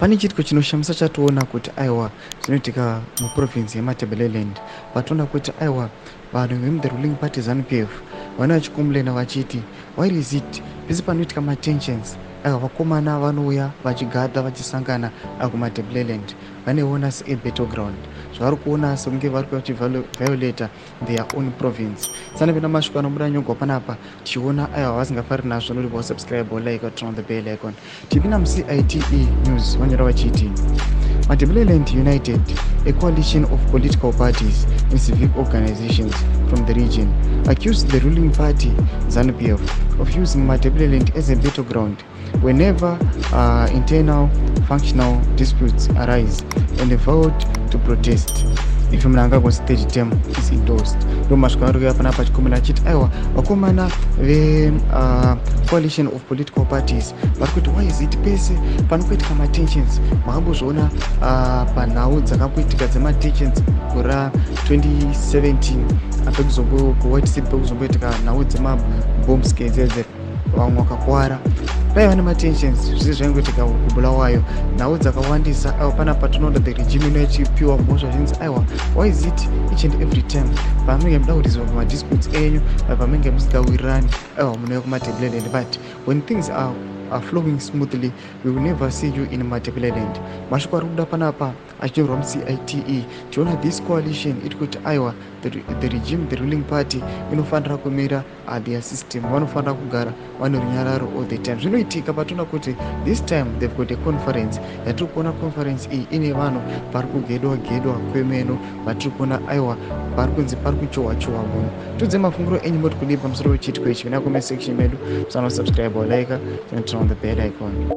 Pane chiitiko chinoshamisa chatoona kuti aiwa, zvinoitika muprovince yeMatabeleland. Patoona kuti aiwa, vanhu vemuthe ruling party ZANU PF vane vachicomplaina vachiti, why is it pese panoitika matensions, aiwa, vakomana vanouya vachigather, vachisangana kuMatabeleland? Vanoiona seabattleground, zvavari kuona sekunge vari vachiviolata their own province. Sanapinda mashoko anobuda nyogwa panapa, tichiona aiwa, vasingafari nazvo. Nodiwa subscribe, like, turn on the bell icon. Tipinda muCITE News, vanyora vachiti Matabeleland United, a coalition of political parties and civic organizations from the region, accused the ruling party ZANU-PF of using Matabeleland as a battleground whenever internal factional disputes arise and vowed to protest if Mnangagwa's third term is endorsed. Ndo masvika vari kuya panapa achikomana achiti aiwa, vakomana vecoalition of political parties vari kuti, why is it pese panokuitika matensions? Makambozviona panhau dzakamboitika dzematensions gore ra2017 kuWhite City, pekuzomboitika nhau dzemabomb scares edze, vamwe vakakwara, paiva nematensions. Zvise zvaingoitika kuBulawayo, nhau dzakawandisa. Aiwa, panapa tinoona the regime ino ichipiwa mhosva zvinzi aiwa, why is it each and every time pamunenge muda kuresolve madisputes enyu, pamunenge musingawirirani, aiwa, munouya kuMatabeleland, but when things are flowing smoothly, we will never see you in Matabeleland? Mashoko ari kuda panapa achinyorwa muCITE, tiona this coalition iri kuti aiwa, the regime, the ruling party, inofanira kumira their system, vanofanira kugara vane runyararo all the time. Zvinoitika patoona kuti this time they've got a conference yatiri kuona. Conference iyi ine vanhu vari kugedwa gedwa kwemeno, vatiri kuona aiwa, vari kunzi pari kuchohwa chohwa munhu. Tudze mafungiro enyu, moti kudii pamusoro pechiitiko ichi? Vina comment section medu. Musana subscribe or like and turn on the bell icon.